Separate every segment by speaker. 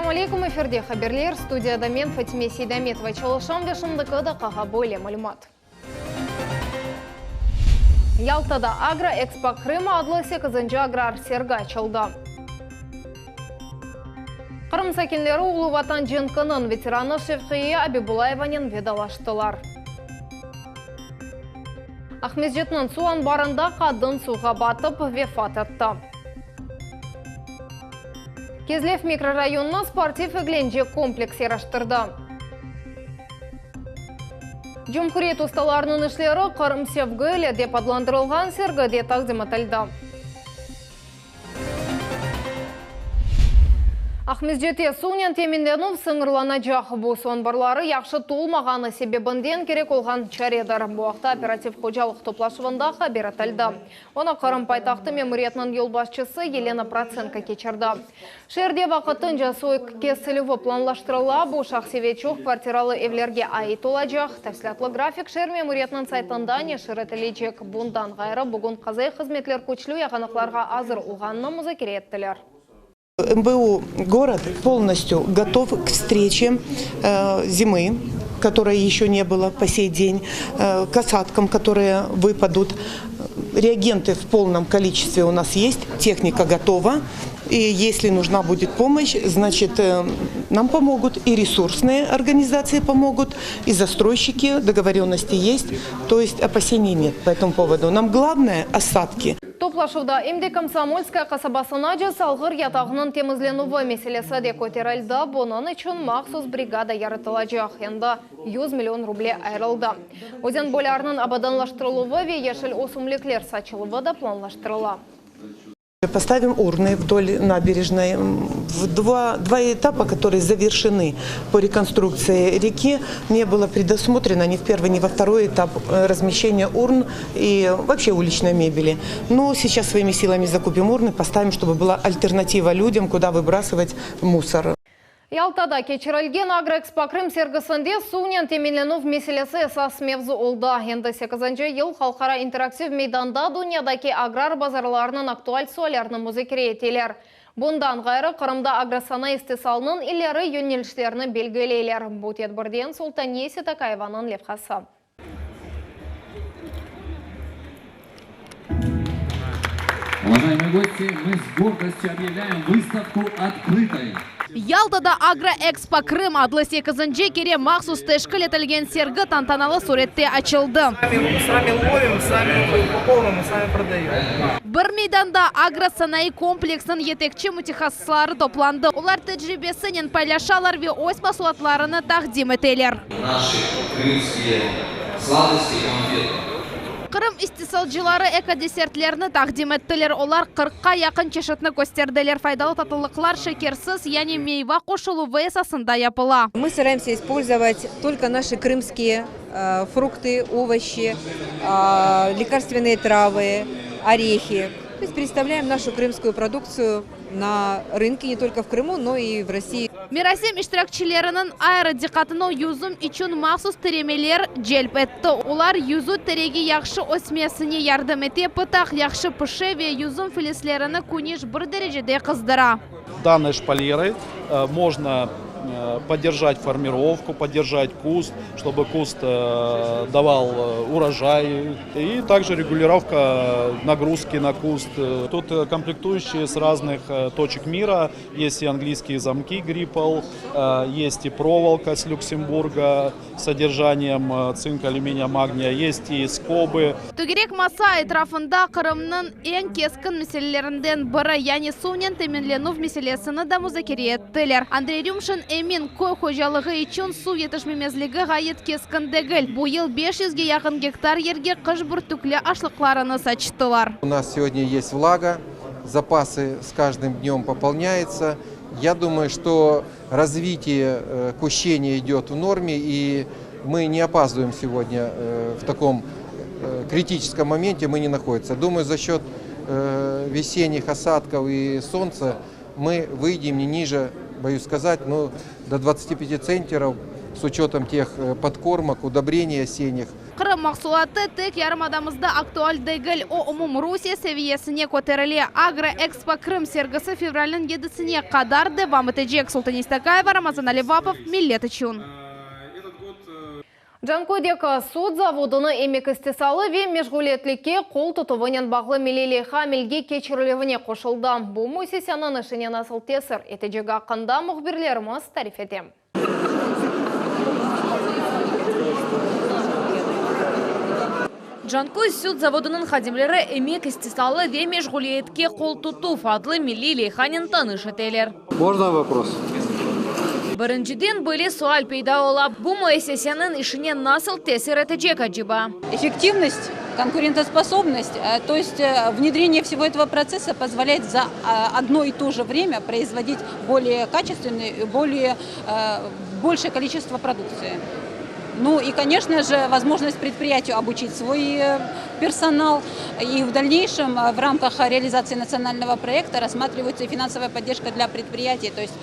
Speaker 1: Selâm aleyküm, efirde haberler, studiyada men, Fatime Seydametova, çalışam ve şimdiki daqqağa böyle malümat. Yaltada Agroexpo Krım adlı sekizinci agrar sergi açıldı. Qırım sakinleri Ulu Vatan cenkiniñ veteranı Şevqiye Abibullayevanen vedalaştılar. Aqmescitniñ suv anbarında qadın suvğa batıp, vefat etti. Kezlev mikrorayonına sportiv-eglence kompleks yaraştırdı. Cumhuriyet ustalarınıñ işleri Qırım sevgi ile dep adlandırılğan sergide taqdim etildi. Aqmescitte suvnen teminlenüv sıñırlanacaq. Bu, su anbarları yahşı tolmağanı sebebinden kerek olğan çaredir. Bu aqta operativ hocalıq toplaşuvında haber etildi. Onı Qırım paytahtı memuriyetiniñ yolbaşçısı Yelena Protsenko keçirdi. Şeerde vaqtınca suv kesilüvi planlaştırıla, bu şahsiy ve çoq kvartiralı evlerge ait olacaq. Tafsilâtlı grafik şeer memuriyetiniñ saytında neşir etilecek. Bundan ğayrı, bugün qazaiy hızmetler küçlü yağanaqlarğa azır olğanını muzakere ettiler.
Speaker 2: MBU Gorod polностью готов к встрече зимы, которой еще не было по сей день, к осадкам, которые выпадут. Реагенты в полном количестве у нас есть, техника готова. И если нужна будет помощь, значит, нам помогут и ресурсные организации помогут, и застройщики, договоренности есть. То есть опасений нет по этому поводу. Нам главное осадки.
Speaker 1: Toplaşuvda em de Komsomolskaya qasabasınace Salğır yatağınıñ temizlenüvi meselesi de köterildi, bunıñ içün mahsus brigada yaratılacaq, endi 100 million ruble ayırıldı. Özen boylarınıñ abadanlaştırıluvı ve yeşil ösümlikler saçıluvı da planlaştırıla.
Speaker 2: Поставим урны вдоль набережной. В два, два этапа, которые завершены по реконструкции реки, не было предусмотрено ни в первый, ни во второй этап э, размещения урн и вообще уличной мебели. Но сейчас своими силами закупим урны, поставим, чтобы была альтернатива людям, куда выбрасывать мусор.
Speaker 1: Yaltada keçirilgen Agroexpo Krım sergisinde suvnen teminlenüv meselesi esas mevzu oldı. Endi sekizinci yıl halqara interaktiv meydanda dünyadaki agrar bazarlarınıñ aktual suallerini muzakere eteler. Bundan ğayrı, Qırımda agrosanayı istisalınıñ ileri yönelişlerini belgileyler. Bu tedbirden Sultaniye Setakayevanıñ levhası.
Speaker 3: Уважаемые гости, мы с гордостью объявляем выставку открытой.
Speaker 4: Yaltada Agroexpo Krım adlı sekizinci kere mahsus teşkil etilgen sergi tantanalı sürette açıldı. Bir meydanda agrosanayı kompleksiniñ yetekçi mütehassısları toplandı. Olar tecribesinen paylaşalar ve öz mahsulatlarını taqdim eteler.
Speaker 3: Naşi krımskiye sladosти konfety.
Speaker 4: Qırım istisalcıları eko-desertlerni taqdim ettiler. Olar qırqqa yaqın çeşitni kösterdiler. Faydalı tatlılıqlar şekersiz, yani meyva qoşuluvı esasında yapıla.
Speaker 5: Мы стараемся использовать только наши крымские фрукты, овощи, лекарственные травы, орехи. То есть представляем нашу крымскую продукцию на рынке не только в Крыму, но и в России.
Speaker 4: Merasim iştirakçileriniñ ayrı diqqatını yüzüm içün mahsus tiremeler celp etti. Olar yüzü teregi yahşı ösmesine yardım ete, pıtaq yahşı pişe ve yüzüm filislerini küneş bir derecede qızdıra.
Speaker 6: Данной шпалерой можно поддержать формировку, поддержать куст, чтобы куст давал урожай. И также регулировка нагрузки на куст. Тут комплектующие с разных точек мира. Есть и английские замки Гриппол, есть и проволока с Люксембурга с содержанием цинка, алюминия, магния, есть и скобы.
Speaker 4: Tögerek masa etrafında Qırımnıñ eñ keskin meselelerinden biri, yani suvnen teminlenüv meselesini da muzakere ettiler. Andrey Rümşin emin, köy hocalığı içün suv yetişmemezligi ğayet keskin degil. Bu yıl beş yüzge yaqın gektar yerge qış bürtükli aşlıqlarını saçtılar.
Speaker 7: U nas segodnâ yest vlaga, zapası s každым dnем popolняются. Ya думаю, что развитие кущения идет в норме, и мы не опаздываем сегодня в таком критическом моменте, мы не находимся. Думаю, за счет весенних осадков и солнца мы выйдем не ниже, боюсь сказать, но до 25 центнеров с учетом тех подкормок, удобрений осенних.
Speaker 4: Qırım mahsulatı tek yarımadamızda aktual degil, o, umumrusiye seviyesine köterile. Agroekspo Krım sergisi fevralniñ yedisine qadar devam etecek. Sultane İstakayeva, Ramazan Alivapov, Millet içün.
Speaker 1: Canköydeki süt zavodını emek istisalı ve meşğuliyetlikke qol tutuvınen bağlı milliy leyha amelge keçirilüvine qoşuldı. Bu müessiseniñ işine nasıl tesir etecegi aqqında mühbirlerimiz tarif ete.
Speaker 8: Canköy süt zavodınıñ hadimleri Emek istisalı ve meşğuliyetke qol tutuv adlı milliy leyhanen tanış eteler.
Speaker 9: Можно vopros?
Speaker 8: Birinciden böyle sual peyda ola, bu müesseseniñ işine nasıl tesir etecek aceba?
Speaker 10: Effektivnost, konkurentosposobnost, to est vnedrenie vsego etogo protsessa pozvolâet za odno i to je vremâ proizvodit bolee kaçestvennıy i bolee bolşee koliçestvo produktsii. Nu i, koneçno je, vozmojnost predpriyatiyu obuçit svoy personal i v dalneyşem v ramkah realizatsii natsionalnogo proekta rassmatrivayutsa i finansovaya poddержка dlâ predpriyatiy, to est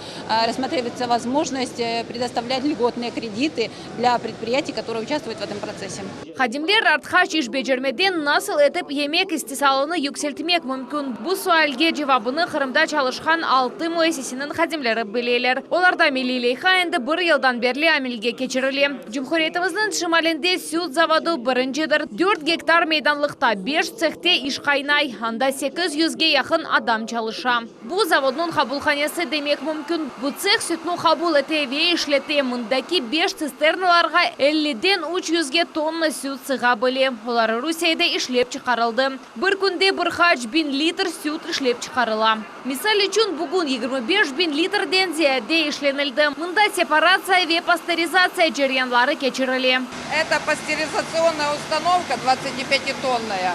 Speaker 10: rassmatrivayutsa vozmojnost predostavlât lgotnye kredity dlâ predpriyatiy, kotorye uçastvuyut v etom protsesse.
Speaker 8: Hadimler artqaç iş becermeden nasıl etip yemek istisalını yükseltmek mümkün? Bu sualge cevabını Qırımda çalışqan altı müessiseniñ hadimleri bileler. Olarda milliy leyha endi bir yıldan berli amelge keçirile. Cumhuriyetimizniñ şimalinde süt zavodı birincidir. Dört gektar meydanlıqta beş tsehte iş qaynay, anda sekiz yüzge yaqın adam çalışa. Bu zavodnıñ qabulhanesi demek mümkün. Bu tseh sütni qabul ete ve işlete, mındaki beş tsisternalarğa elliden üç yüzge tonna süt sığa bile. Olar Rusiyede işlep çıqarıldı. Bir künde bir qaç biñ litr süt işlep çıqarıla. Misal içün, bugün 25 biñ litrden ziyade işlenildi. Mında separatsiya ve pasterizatsiya ceryanları keçirile.
Speaker 11: Это пастеризационная установка 25-тонная.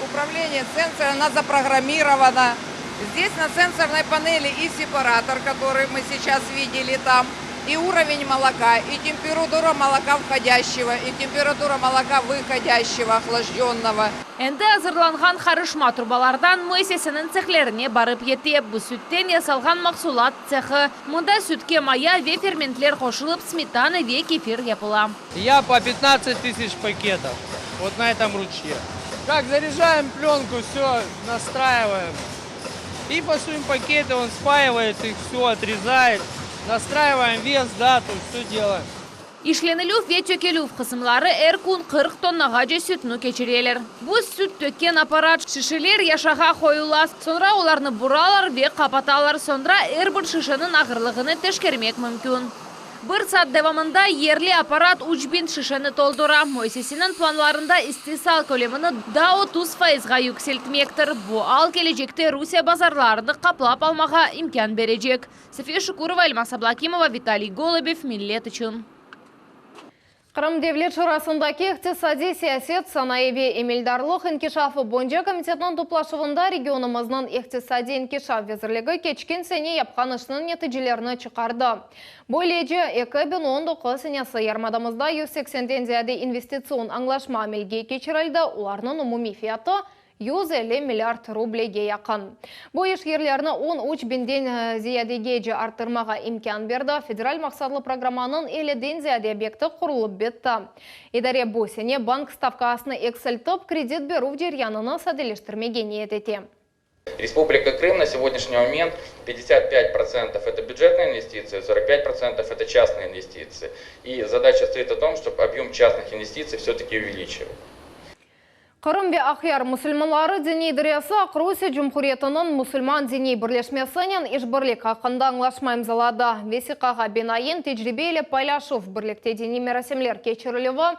Speaker 11: Управление сенсором, она запрограммирована. Здесь на сенсорной панели и сепаратор, который мы сейчас видели там, и уровень молока, и температура молока входящего, и температура молока выходящего, охлажденного.
Speaker 8: Endi azırlanğan qarışma trubalardan müessiseniñ tsehlerine barıp yete. Bu sütten yasalğan mahsulat tsehı. Mında sütke maya ve fermentler qoşulıp smetana ve kefir yapıla.
Speaker 12: Я по 15 тысяч пакетов. Вот на этом ручье. Как заряжаем пленку, все настраиваем. И фасуем пакеты, он спаивает их, все отрезает. Настраиваем вес, дату, все делаем.
Speaker 8: İşlenilüv ve tökelüv qısımları er kün 40 tonnağace sütni keçireler. Bu süt tökken apparat şişeler yaşağa qoyula. Soñra olarnı buralar ve qapatalar. Soñra er bir şişeniñ ağırlığını teşkermek mümkün. Bir saat devamında yerli apparat 3000 şişeni toldura. Müessiseniñ planlarında istisal kölemini daa 30 fayızğa yükseltmektir. Bu al kelecekte Rusiye bazarlarını qaplap almağa imkân berecek. Safiye Şukurova, Elmaz Ablakimova, Vitaliy Golubev, Millet içün.
Speaker 1: Qırım Devlet Şurasındaki iqtisadiy siyaset, sanayı ve emeldarlıq inkişafı boyunca komitetniñ toplaşuvında regionımıznıñ iqtisadiy inkişaf vezirligi keçken sene yapqan işniñ neticelerini çıqardı. Böylece, 2019 senesi yarımadamızda 180-den ziyade investitsion añlaşma amelge keçirildi, olarnıñ umumiy fiyatı 150 milliard rublege yaqın. Bu iş yerlerini 13 biñden ziyadegece arttırmağa imkân berdi. Federal maqsatlı programmanıñ 50-den ziyade obyekti qurulıp bitti. İdare bu sene bank stavkasını eksiltip, kredit berüv ceryanını sadeleştirmege niyet ete.
Speaker 13: Республика Крым на сегодняшний момент 55% это бюджетные инвестиции, 45% это частные инвестиции. И задача стоит о том, чтобы объем частных инвестиций все-таки увеличивать.
Speaker 1: Qırım ve Aqyar musulmanları diniy idaresi Aqrusiye Cumhuriyetiniñ musulman diniy birleşmesinen işbirlik aqqında añlaşma imzaladı. Vesiqağa binaen tecribe ile paylaşuv, birlikte diniy merasimler keçirilüvi,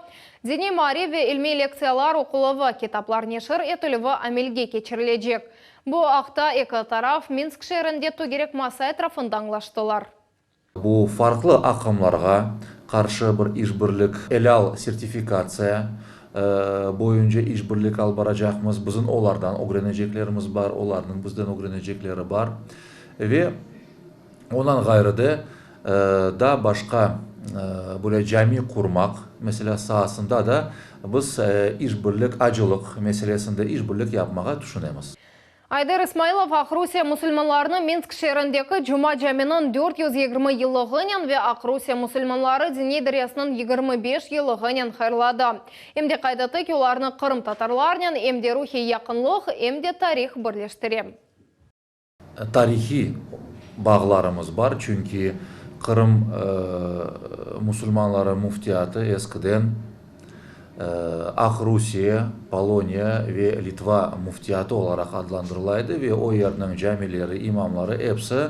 Speaker 1: diniy maarif ve ilmiy lektsiyalar oquluvı, kitaplar neşir etilüvi amelge keçirilecek. Bu aqta eki taraf Minsk şeerinde tögerek masa etrafında añlaştılar.
Speaker 14: Bu farqlı aqımlarğa qarşı bir işbirlik, elâl sertifikatsiya boyunca işbirlik alıp baracaqmız. Bizim olardan ögreneceklerimiz bar, olarnıñ bizden ögrenecekleri bar. Ve ondan ğayrı da daa başqa böyle cami qurmaq, meselâ, saasında da biz işbirlik, acılıq meselesinde işbirlik yapmağa tüşünemiz.
Speaker 1: Ayder İsmailov Aqrusiye musulmanlarını Minsk şeerindeki Cuma caminiñ 420 yıllığınen ve Aqrusiye musulmanları diniy idaresiniñ 25 yıllığınen hayırladı. Em de qayd etti ki, olarnı qırımtatarlarnen em de ruhiy yaqınlıq, em de tarih birleştire.
Speaker 14: Tarihiy bağlarımız bar, çünki Qırım musulmanları müftiyatı eskiden Aqrusiye, Poloniya ve Litva müftiyatı olaraq adlandırıla edi ve o yerniñ camileri, imamları episi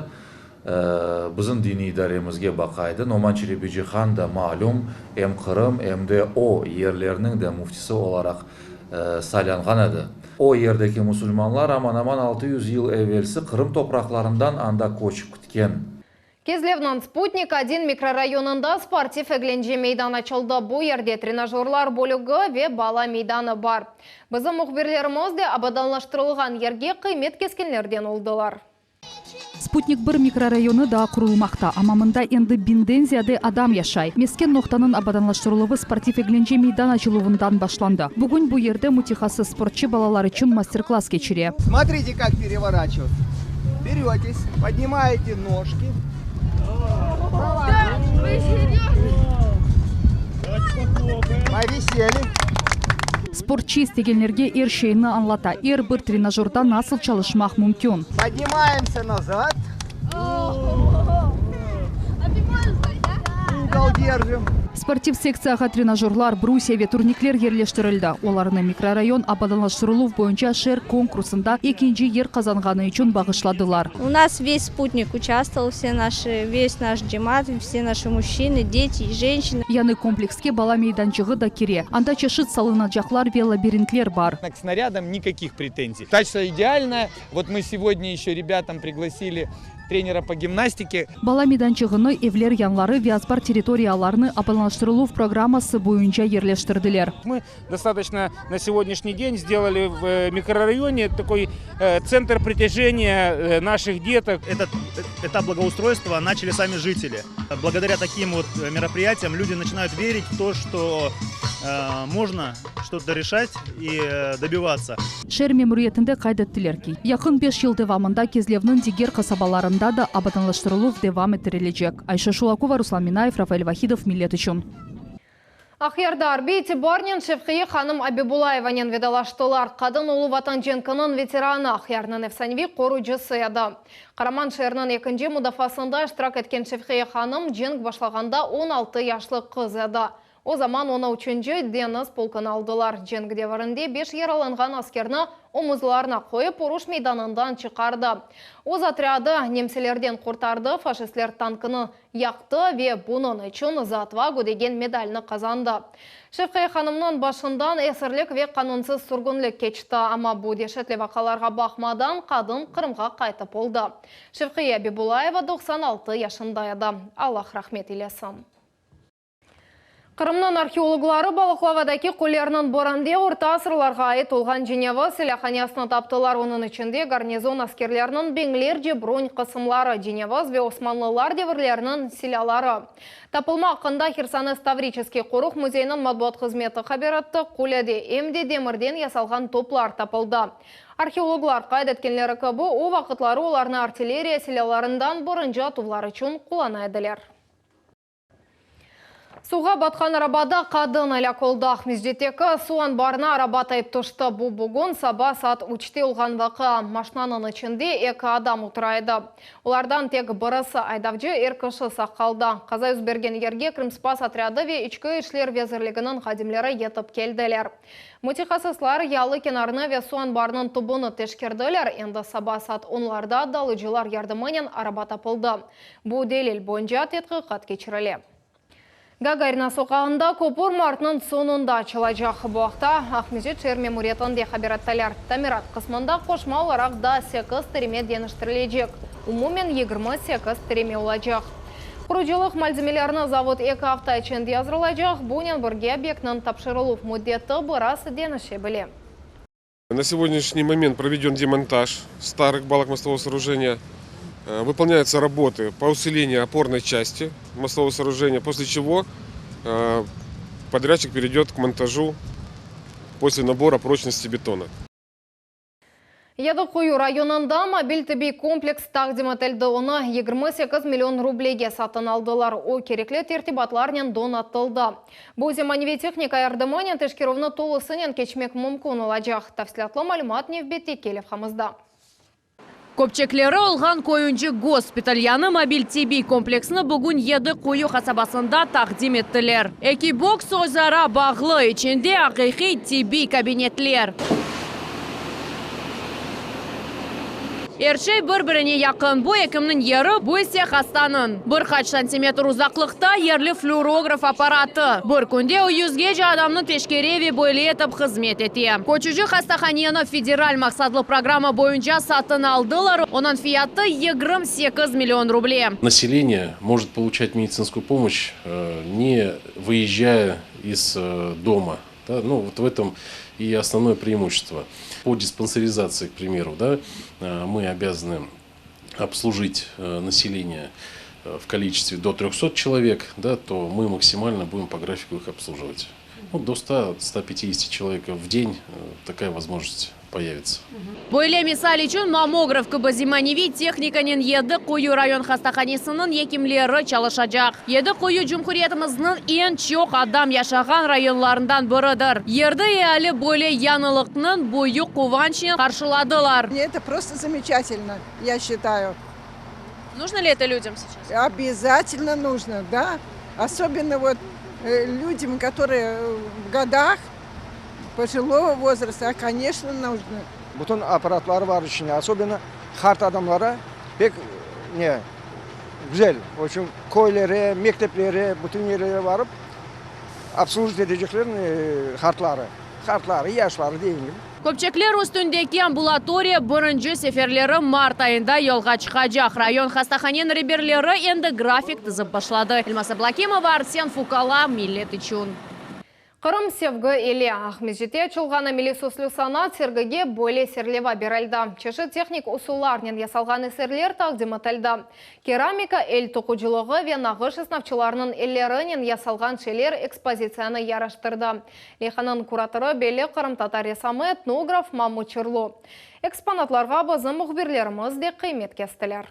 Speaker 14: bizim diniy idaremizge baqa edi. Noman Çelebicihan da malüm, em Qırım, em de o yerlerniñ de müftisi olaraq saylanğan edi. O yerdeki musulmanlar aman-aman 600 yıl evelsi Qırım topraqlarından anda köçip kitken.
Speaker 1: Kezlevniñ Sputnik adin mikrorayonında sportiv eglence meydan açıldı. Bu yerde trenajörlar bölügi ve bala meydanı bar. Bizim mühbirlerimiz de abadanlaştırılğan yerge qıymet keskenlerden oldılar.
Speaker 9: Sputnik bir mikrorayonı daa qurulmaqta, amma mında endi biñden ziyade adam yaşay. Mesken noqtanıñ abadanlaştırıluvı sportiv-eglence meydan açıluvından başlandı. Bugün bu yerde mütehassıs sportçı balalar içün master-klass keçire.
Speaker 15: Smotrite, kak perevoraçivatsya. Beretes, podnimaete nojki. Poviseli.
Speaker 9: Sportçı istegenlerge er şeyni añlata, er bir trenajörda nasıl çalışmaq mümkün.
Speaker 15: Podnimaemsâ nazad. Ugol derjim.
Speaker 9: Sportiv sektsiyağa trenajörlar, brusya ve turnikler yerleştirildi. Olarnı mikrorayon abadanlaştırıluv boyunca şeer konkursında ekinci yer qazanğanı içün bağışladılar.
Speaker 16: U nas ves Sputnik uçastvovал, vse naşı, ves naş cemaat, vse naşı mujçinı, deti i jenşçinı.
Speaker 9: Yañı komplekske bala meydançığı da kire. Anda çeşit salınacaqlar ve labirintler bar.
Speaker 17: K snarâdam nikakih pretenziy. Качество idealnoye. Vot mı segodnâ eşö rebâtam priglasili trenera po gimnastike.
Speaker 9: Bala meydançığını evler yanları ve azbar territoriyalarını abadanlaştırıluv programması boyunca yerleştirdiler.
Speaker 18: Mı dostatoçno na segodnâşniy den sdelali v mikrorayone takoy tsentr pritâjeniya naşih detok.
Speaker 19: Etot etap blagoustroystva načali sami jiteli. Blagodarâ takim vot meropriyatiyam lüdi načinayut verit v to, çto mojno çto-to reşat i dobivatsa.
Speaker 9: Şeer memuriyetinde qayd ettiler ki, yaqın beş yıl devamında Kezlevniñ diger qasabalarında da abadanlaştırıluv devam ettirilecek. Ayşe Şulakova, Ruslan Minayev, Rafael Vahidov, Millet içün.
Speaker 1: Aqyarda arbiy itibarnen Şevqiye hanım Abibullayevanen vedalaştılar. Qadın Ulu Vatan cenkiniñ veteranı, Aqyarnıñ efsaneviy qorucısı edi. Qaraman şeerniñ ekinci mudafaasında iştirak etken Şevqiye hanım cenk başlağanda 16 yaşlı qız edi. O zaman onı üçünci deñiz polkına aldılar. Cenk devirinde beş yaralanğan askerni omuzlarına qoyıp uruş meydanından çıqardı. Öz otrâdı nemselerden qurtardı, faşistler tankını Yaqtı ve bunıñ içün Za otvagu degen medalni qazandı. Şevqiye hanımnıñ başından esirlik ve qanunsız sürgünlik keçti, amma bu deşetli vaqalarğa baqmadan qadın Qırımğa qaytıp oldı. Şevqiye Abibulayeva 96 yaşında edi. Allah rahmet eylesin. Qırımnıñ arheologları Balıqlavadaki qullerniñ birinde orta asırlarğa ait olğan ceneviz silâhanesini taptılar. Onıñ içinde garnizon askerleriniñ biñlerce bron qısımları, ceneviz ve osmanlılar devirleriniñ silâları. Tapılma aqqında Hersones Tavriçeskiy qoruq müzeyiniñ matbuat hızmeti haber etti. Qullede em de demirden yasalğan toplar tapıldı. Arheologlar qayd etkenleri kibi, o vaqıtları olarnı artilleriya silâlarından birinci atuvlar içün qullana ediler. Suvğa batqan arabada qadın elâk oldı. Aqmescitteki suv anbarına araba tayıp tüşti. Bu bugün saba saat üçte olğan vaqia. Maşinanıñ içinde eki adam otura edi. Olardan tek birisi, aydavcı, er kişi sağ qaldı. Qaza yüz bergen yerge Krımspas otrâdı ve İçki işler vezirliginiñ hadimleri yetip keldiler. Mütehassıslar yalı kenarını ve suv anbarınıñ tübüni teşkerdiler. Endi saba saat onlarda dalıcılar yardımınen araba tapıldı. Bu delil boyunca tedqiqat keçirile. Gagarina soqağında köpür martnıñ soñunda açılacaq. Bu aqta Aqmescit şeer memuriyetinde haber ettiler. Tamirat qısmında qoşma olaraq daa sekiz tireme deñiştirilecek, umumen 28 tireme olacaq. Qurucılıq malzemelerini zavod eki afta içinde azırlaycaq, bunen birge obyektniñ tapşırıluv müddeti biraz deñişe bile.
Speaker 20: На сегодняшний момент проведен демонтаж старых балок мостового сооружения. Э, выполняются работы по усилению опорной части мостового сооружения, после чего э, подрядчик перейдет к монтажу после набора прочности бетона.
Speaker 1: Yedi Quyu rayonında mobil tibbiy kompleks taqdim etildi. Onı 28 million rublege satın aldılar. O, kerekli tertibatlarnen donatıldı. Bu zemaneviy tehnika yardımınen teşkerüvni tolusınen keçmek mümkün olacaq. Tafsilâtlı malümat nevbetteki levhamızda.
Speaker 8: Köpçekleri olğan köyünci gospital yañı mobil tibbiy kompleksni bugün Yedi Quyu qasabasında taqdim ettiler. Eki boks özara bağlı, içinde aqiqiy tibbiy kabinetler. Er şey bir-birine yaqın, bu ekimniñ yeri, bu ise hastanıñ. Bir qaç santimetr uzaqlıqta yerli flüorograf apparatı. Bir künde o yüzgece adamnı teşkere ve böyle etip hızmet ete. Köçüci hastahaneni federal maqsatlı programma boyunca satın aldılar, onıñ fiyatı 28 million ruble.
Speaker 20: Население может получать медицинскую помощь, не выезжая из дома. Да, ну, вот в этом и основное преимущество. По диспансеризации, к примеру, да, мы обязаны обслужить население в количестве до 300 человек, да, то мы максимально будем по графику их обслуживать. Ну, до 100-150 человек в день такая возможность появится.
Speaker 8: Böyle misal içün mammograf kibi zemaneviy tehnikanen Yedi Quyu rayon hastahanesiniñ ekimleri çalışacaq. Yedi Quyu cumhuriyetimizniñ eñ çoq adam yaşağan rayonlarından biridir. Yerli eali böyle yañılıqnı büyük quvançnen qarşıladılar.
Speaker 21: Это просто замечательно, я считаю.
Speaker 8: Нужно ли это людям сейчас?
Speaker 21: Обязательно нужно, да. Особенно вот людям, которые в годах пожилого возраста, конечно, нужно.
Speaker 22: Bütün apparatları bar içinde, особенно qart adamlara pek ne güzel. В köylere, mekteplere, bütün yerlere barıp обслуживать etecekler qartları. Qartları, yaşları deyim.
Speaker 8: Köpçekler üstündeki ambulatoriya birinci seferleri mart ayında yolğa çıqacaq. Rayon hastahaneniñ reberleri endi grafik tizip başladı. Elmaz Ablakimova, Arsen Fukala, Millet içün.
Speaker 1: Qırım sevgi ile Aqmescitte açılğan milliy süslü sanat sergige böyle serleva berildi. Çeşit tehnik usullarnen yasalğan eserler taqdim etildi. Keramika, el toqucılığı ve nağış esnafçılarınıñ ellerinen yasalğan şeyler ekspozitsiyanı yaraştırdı. Leyhanıñ kuratorı belli qırımtatar ressamı, etnograf Mamut Çurlu. Eksponatlarğa bizim mühbirlerimiz de qıymet kestiler.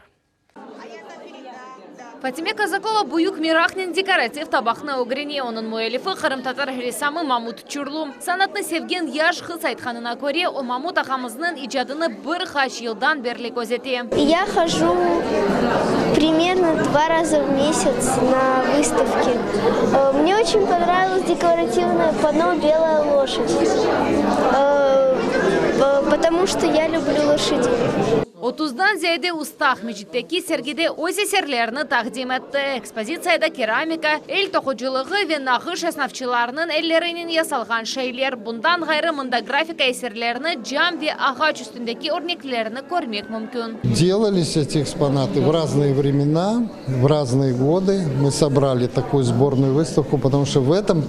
Speaker 8: Fatime Kazakova büyük meraqnen dekorativ tabaqnı ögrene. Onıñ müellifi qırımtatar ressamı Mamut Çurlu. Sanatnı sevgen yaş qız aytqanına köre, o Mamut ağamıznıñ icadını bir qaç yıldan berli közete.
Speaker 16: Я хожу примерно два раза в месяц на выставки. Мне очень понравилось декоративное панно «Белая лошадь», потому что я люблю лошадей.
Speaker 8: Otuzdan ziyade usta Aqmescitteki sergide öz eserlerini taqdim etti. Ekspozitsiyada keramika, el toqucılığı ve nağış esnafçılarınıñ ellerinen yasalğan şeyler. Bundan ğayrı mında grafika eserlerini, cam ve ağaç üstündeki örneklerini körmek mümkün.
Speaker 23: Делались эти экспонаты в разные времена, в разные годы. Мы собрали такую сборную выставку, потому что в этом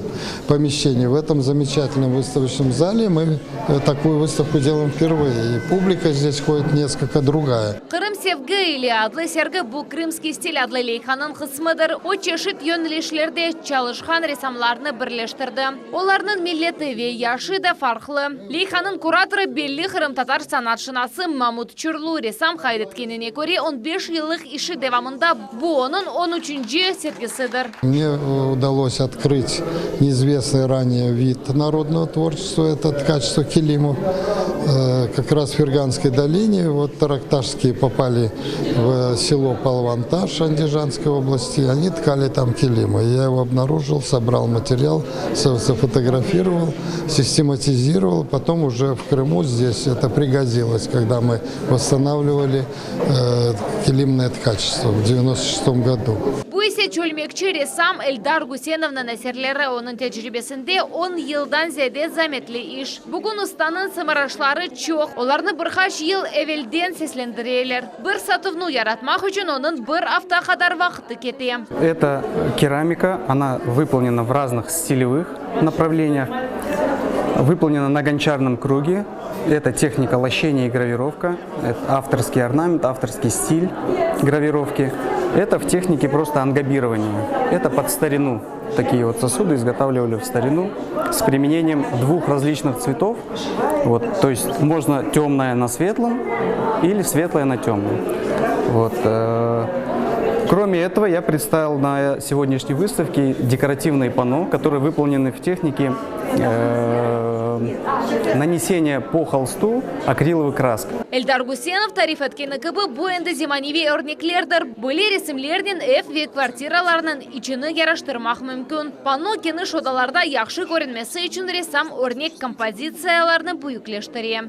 Speaker 23: помещении, в этом замечательном выставочном зале мы такую выставку делаем впервые. И публика здесь ходит несколько другая.
Speaker 8: Qırım sevgi ile adlı sergi bu Krımskiy stil adlı leyhanıñ qısmıdır. O çeşit yönelişlerde çalışqan ressamlarnı birleştirdi. Olarnıñ milleti ve yaşı da farqlı. Leyhanıñ kuratorı belli qırımtatar sanatşınası Mamut Çurlu. Ressam qayd etkenine köre, 15 yıllıq işi devamında bu onıñ on üçünci sergisidir.
Speaker 23: Мне удалось открыть неизвестный ранее вид народного творчества, это ткачество килимов. Как раз в Ферганской долине, вот Таракташские попали в село Палванташ Андижанской области, они ткали там килимы. Я его обнаружил, собрал материал, сфотографировал, систематизировал. Потом уже в Крыму здесь это пригодилось, когда мы восстанавливали э, килимное ткачество в 96 году.
Speaker 8: Bu ise çölmekçi ressam Eldar Gusenovnıñ eserleri. Onıñ tecribesinde 10 yıldan ziyade zametli iş. Bugün ustanıñ sımarışları çoq. Olarnı bir qaç yıl evelden seslendireler. Bir satuvnı yaratmaq içün onıñ bir afta qadar vaqtı kete.
Speaker 24: Это керамика, она выполнена в разных стилевых направлениях, выполнена на гончарном круге. Это техника лощения и гравировка, это авторский орнамент, авторский стиль гравировки. Это в технике просто ангобирования. Это под старину. Такие вот сосуды изготавливали в старину с применением двух различных цветов. Вот, то есть можно темное на светлом или светлое на темном. Вот, э, Кроме этого, я представил на сегодняшней выставке декоративные панно, которые выполнены в технике э, нанесения по холсту акриловой краски.
Speaker 8: Eldar Gusenov tarif etkeni kibi, bu endi zemaneviy örneklerdir. Böyle resimlernen ev ve kvartiralarnıñ içini yaraştırmaq mümkün. Panno keniş odalarda yahşı körünmesi içün ressam örnek kompozitsiyalarnı büyükleştire.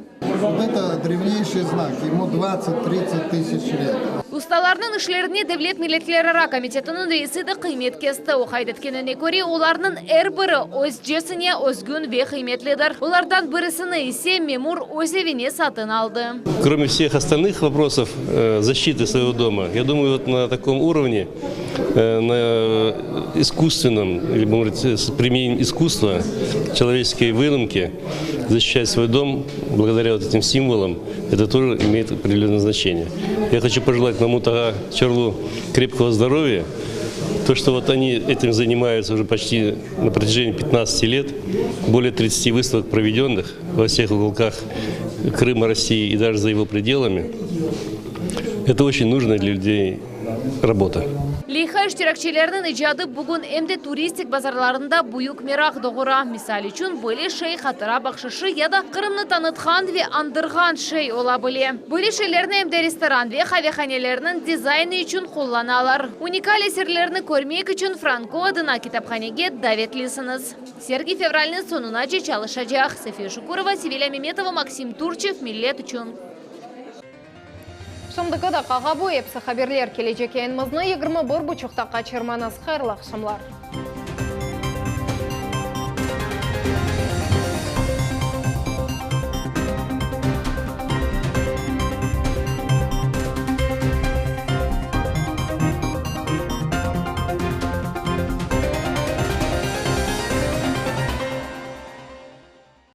Speaker 23: Вот это древнейший знак, ему 20-30 тысяч лет.
Speaker 8: Ustalarnıñ işlerine Devlet milletlerara komitetiniñ reisi de qıymet kesti. O qayd etkenine köre, olarnıñ er biri özcesine özgün ve qıymetlidir. Olardan birisini ise memur öz evine satın aldı.
Speaker 2: Кроме всех остальных вопросов э, защиты своего дома, я думаю, вот на таком уровне, э, на искусственном, или, будем говорить, с применением искусства, человеческой выдумки, защищать свой дом благодаря вот этим символам, это тоже имеет определенное значение. Я хочу пожелать Мамут-ага Чорлу крепкого здоровья, то, что вот они этим занимаются уже почти на протяжении 15 лет, более 30 выставок проведенных во всех уголках Крыма, России и даже за его пределами, это очень нужная для людей работа.
Speaker 8: Leyha iştirakçileriniñ icadı bugün em de turistik bazarlarında büyük meraq doğura. Misal içün, böyle şey hatıra bahşışı ya da Qırımnı tanıtqan ve añdırğan şey ola bile. Böyle şeylerni em de restoran ve qavehanelerniñ dizaynı içün qullanalar. Unikal eserlerni körmek içün Franko adına kitaphanege davetlisiñiz. Sergi fevralniñ soñunace çalışacaq. Safiye Şukurova, Sevilâ Memetova, Maksim Turçev, Millet içün.
Speaker 1: Şimdiki daqqağa bu episi haberler. Kelecek yayınımıznı 21 buçuqta qaçırmañız. Hayırlı aqşamlar.